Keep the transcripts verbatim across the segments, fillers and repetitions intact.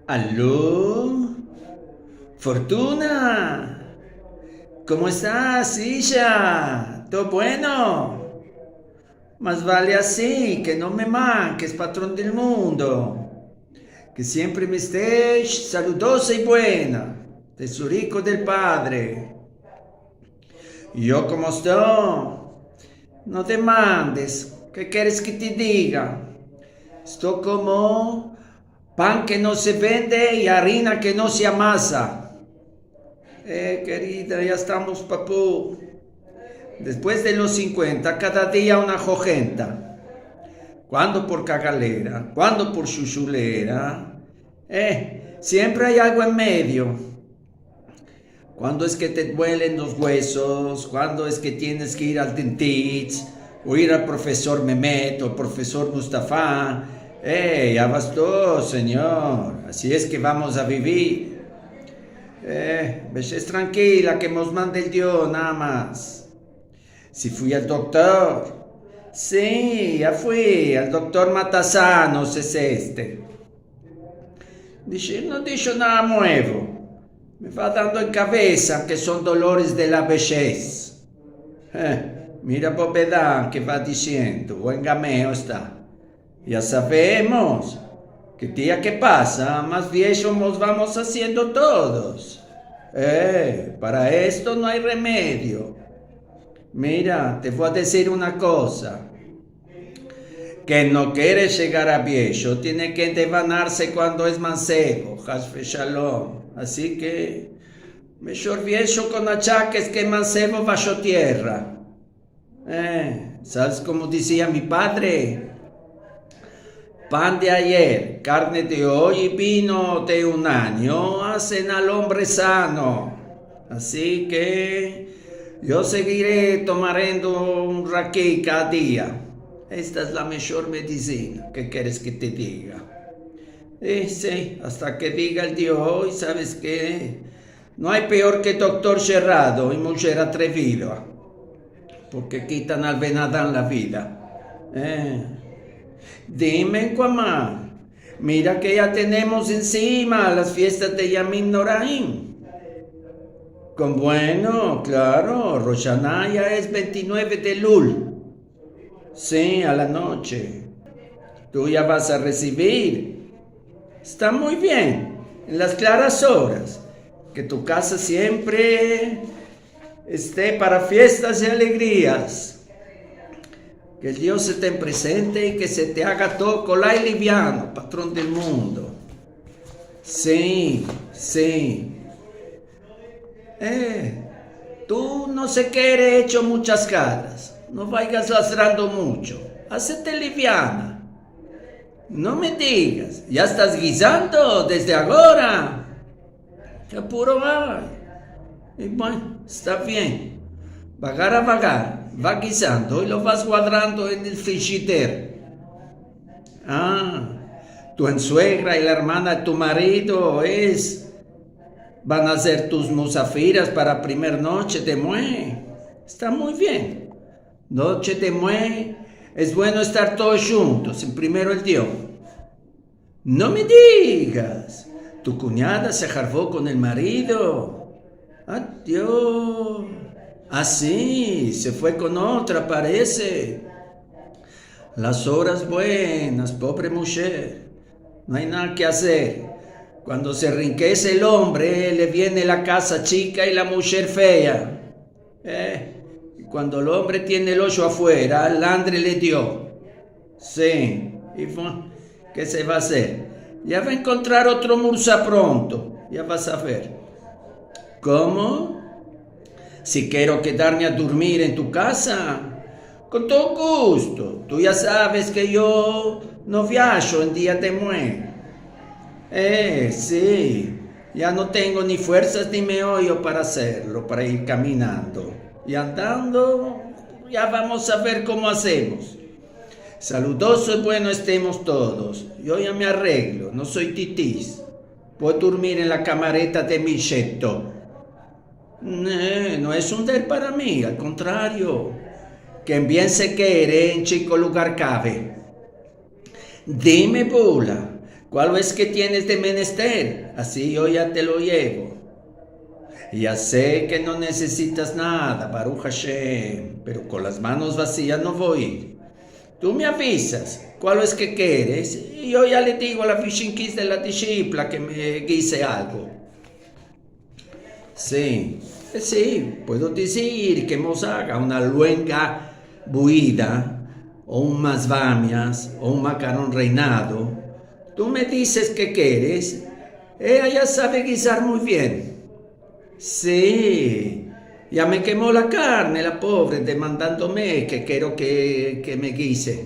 Alo? Fortuna? Komo estas, ija? Todo bueno? Mas vale ansi, ke no me mankes, patron del mundo. Ke siempre me estesh saludoza i buena. Tesoriko del Padre. Yo komo esto? No te mandes. Ke keres ke te diga? Esto komo pan ke no se vende i arina ke no se amasa. Eh, kerida, ya estamos papu. Despues de los sinkuenta, kada dia una hojenta. Kuando por kagalera, kuando por shushulera. Eh, siempre ay algo en medio. Kuando es ke te duelen los guesos? Kuando es ke tienes ke ir al dentist? O ir al profesor Memet o profesor Mustafa? Eh, ya basto, senyor. Ansi es ke vamos a bivir. Eh, beshes trankila ke mos mande el Dio, nada mas. Si fui al doktor? Si, ya fui al doktor Matasanos, es este. Disho, no disho nada muevo. Me va dando en kavesa ke son dolores de la beshez. Eh, mira bobeda ke va disiendo, buen gameo esta. Ya savemos ke dia ke pasa, mas viejo mos vamos aziendo todos. Eh, para esto no ay remedio. Mira, te vo a dizir una koza. Ken no kere yegar a viejo, tiene ke endevanarse kuando es mansevo, has ve shalom. Ansi ke, meshor viejo kon achakes ke mansevo basho tierra. Eh, saves komo dizia mi padre? Pan de ayer, karne de oy i vino de un anyo azen al ombre sano. Ansi ke yo segire tomariendo un raki kada dia. Esta es la meshor medisina, ke keres ke te diga? Eh, si, asta ke diga el Dio oy, saves ke? No ay peor ke doktor sherrado i mujer atrevida, porke kitan al benadan la vida. Eh. Dime, Kuama, mira ke ya tenemos ensima las fiestas de Yamim Noraim. Kon bueno, klaro, Rosh Ashana ya es ventinueve de Elul. Si, a la noche. Tu ya vas a resivir. Esta muy bien. En las klaras oras. Ke tu kaza siempre este para fiestas i alegrias. Ke el Dio se te presente i ke se te aga todo kolay liviano, patron del mundo. Si, si. Eh, tu no se kere echo muchas kazas. No vayas lazrando mucho. Azete liviana. No me digas, ya estas gizando desde agora? Ke apuro ay. I bueno, esta bien. Vagar a vagar, va gizando i lo vas guadrando en el frijider. Ah, tu ensuegra i la ermana de tu marido es, van a ser tus musafiras para primer noche de mue. Esta muy bien. Noche de mue, es bueno estar todos djuntos, en primero el Dio. No me digas, tu kunyada se aharvo kon el marido. Adio. Ansi, se fue kon otra, parese. Las oras buenas, pobre mujer. No ay nada ke azer. Kuando se enrikese el ombre, le viene la kaza chika i la mujer fea. Eh, i kuando el ombre tiene el ojo afuera, el andre le dio. Si, i fu-, ke se va azer? Ya va a enkontrar otro mursa pronto, ya vas a ver. Komo? Si kero kedarme a durmir en tu kaza, kon todo gusto. Tu ya saves ke yo no viajo en dia de mue. Eh, si. Ya no tengo ni fuersas ni meoyo para azerlo, para ir kaminando. I andando, ya vamos a ver komo azemos. Saludozo i bueno estemos todos. Yo ya me arreglo, no soy titis. Puedo durmir en la kamareta de mi sheto. Ne, no es un der para mi, al kontrario. Ken bien se kere, en chiko lugar kave. Dime, bula, Kualo es ke tienes de menester? Ansi yo ya te lo yevo. Ya se ke no nesesitas nada, Baruh Ashem, pero kon las manos vazias no vo ir. Tu me avizas kualo es ke keres, i yo ya le digo a la vishinkis de la dishipla ke me gize algo. Si, si, puedo dizir ke mos aga una luenga buida, o un mazvamias, o un makaron reinado. Tu me dizes ke keres, eya ya save gizar muy bien. Si, ya me kemo la karne, la povre, demandandome ke kero ke, ke me gize.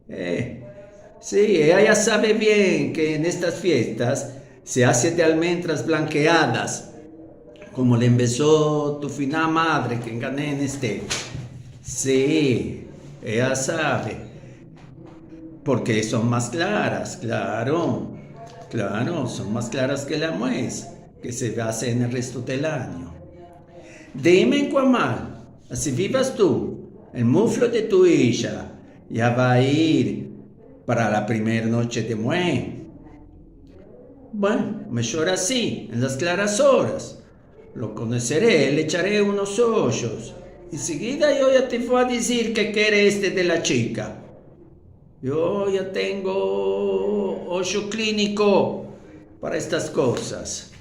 Eh, si, eya ya save bien ke en estas fiestas se aze de almendras blankeadas, komo le embeso tu fina madre ke engane en este. Si, eya save. Porke son mas klaras, klaro. Klaro, son mas klaras ke la muez ke se aze en el resto del anyo. Dime, Kuamal, ansi vivas tu, el muflo de tu isha ya va a ir para la primer noche de Mue? Bueno, meshor ansi, en las klaras oras. Lo konosere, le echare unos ojos. Enseguida yo ya te vo a dizir ke kere este de la chika. Yo ya tengo ojo kliniko para estas kozas.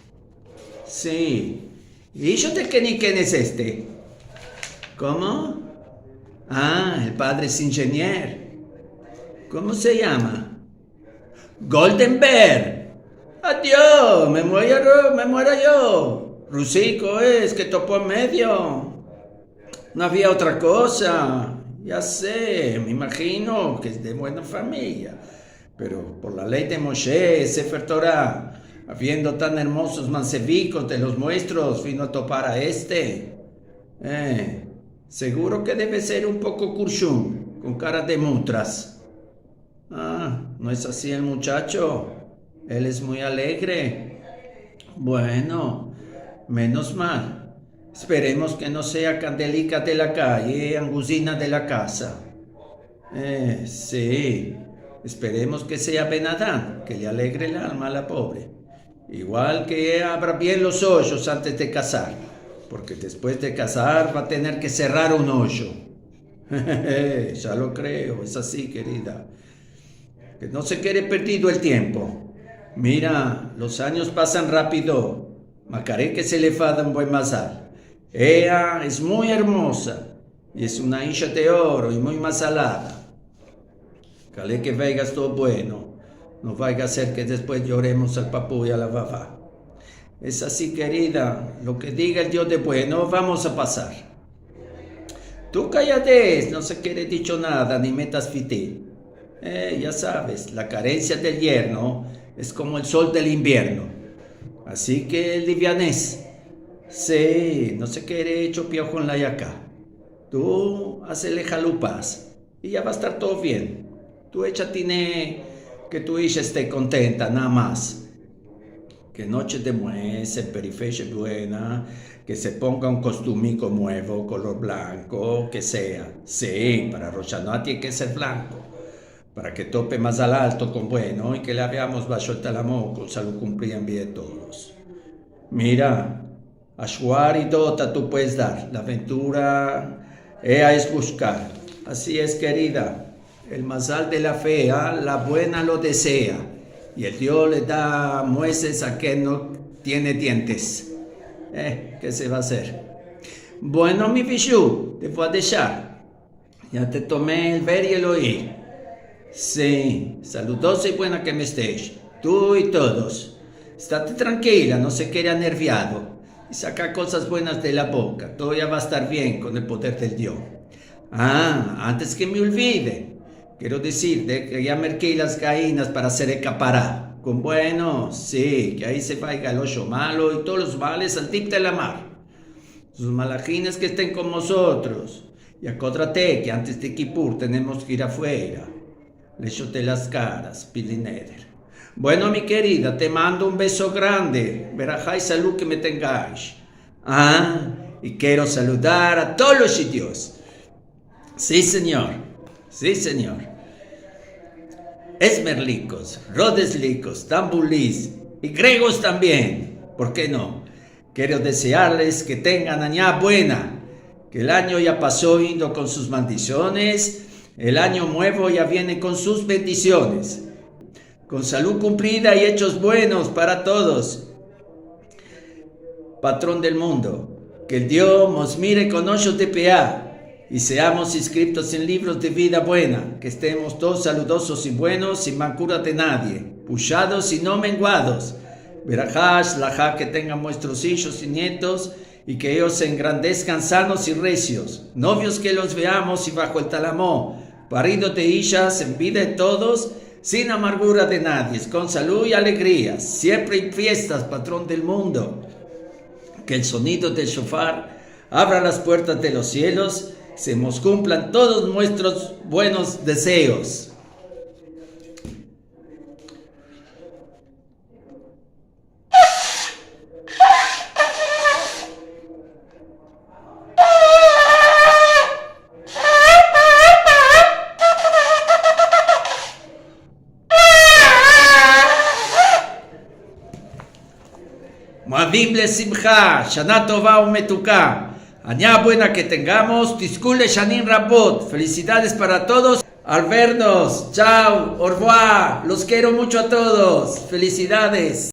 Si. Isho de ken i ken es este? Komo? Ah, el padre es injenier. Komo se yama? Goldenberg. Adio, me muera, me muera yo. Rusiko es ke topo en medio. No avia otra koza. Ya se, me imajino ke es de buena famiya. Pero por la ley de Moshe, Sefer Tora, aviendo tan ermozos mansevikos de los muestros, vino a topar a este. Eh, seguro ke deve ser un poko kurshun, kon kara de mutras. Ah, no es ansi el muchacho. El es muy alegre. Bueno, menos mal. Esperemos ke no sea kandelika de la kaye, anguzina de la kaza. Eh, si. Esperemos ke sea Benadan, ke le alegre el alma a la povre. Igual ke abra bien los ojos antes de kazar, porke despues de kazar va a tener ke serrar un ojo. Ya lo kreo, es ansi, kerida. Ke no se kere perdido el tiempo. Mira, los anyos pasan rapido. Makare ke se le fada un buen mazal. Eya es muy ermoza i es una isha de oro i muy mazalada. Kale ke vayas todo bueno. No vaya a ser ke despues yoremos al papu i a la vava. Es ansi, kerida, lo ke diga el Dio de bueno, vamos a pasar. Tu kayadez, no se kere dicho nada, ni metas fitil. Eh, ya saves, la karensia del yerno es komo el sol del invierno. Ansi ke livianez. Si, no se kere echo piojo en la yaka. Tu azele halupas i ya va a estar todo bien. Tu echa tine ke tu isha este kontenta, nada mas. Ke noche de Mue se perifeshe buena, ke se ponga un kostumiko muevo, kolor blanko, ke sea. Si, para Rosh Ashana tiene ke ser blanko, para ke tope mazal alto kon bueno i ke le aviamos basho el talamo, koza lo kumplian bien todos. Mira, ashwar i dota tu puedes dar, la ventura, eya es bushkar. Ansi es, kerida. El mazal de la fea, la buena lo desea, i el Dio le da mueses a ken no tiene dientes. Eh, ke se va a azer? Bueno, mi vishu, te vo a deshar. Ya te tome el ver i el oir. Si, saludoza i buena ke me estesh, tu i todos. Estate trankila, no se kere anerviado i saka kozas buenas de la boka. Todo ya va a estar bien kon el poder del Dio. Ah, antes ke me olvide, kero dizir de ke ya merki las gainas para azer el kapara. Kon bueno, si, ke ayi se vaya el ojo malo i todos los males al dip de la mar. Los malahines ke esten kon mozotros. I akodrate ke antes de Kipur tenemos ke ir afuera. Leshote las karas, bli neder. Bueno, mi kerida, te mando un beso grande. Beraha i salud ke me tengais. Ah, i kero saludar a todos los djudios. Si, sinyor. Si, sinyor. Ezmerlikos, Rodeslikos, Tambulis i Gregos tambien. Por ke no? Kero desearles ke tengan aña buena, ke el anyo ya paso indo kon sus maldisiones, el anyo muevo ya viene kon sus bendisiones, kon salud kumplida i echos buenos para todos. Patron del mundo, ke el Dio mos mire kon ojos de piedad i seamos inskriptos en livros de vida buena, ke estemos todos saludosos i buenos, sin malgura de nadie, pushados i no menguados. Berahash, laha, ke tengan muestros ijos i nietos i ke eyos se engrandeskan sanos i resios. Novios ke los veamos i baho el talamo, paridos de ijas, en vida de todos, sin amargura de nadie, kon salud i alegria, siempre en fiestas, patron del mundo. Ke el sonido del shofar avra las puertas de los sielos, se mos kumplan todos muestros buenos deseos. Moadim lesimha, shana tova umetuka. Aña buena ke tengamos, tizku leshanim rabot. Felisidades para todos. Al vernos. Chao. Orvua. Los kero muncho a todos. Felisidades.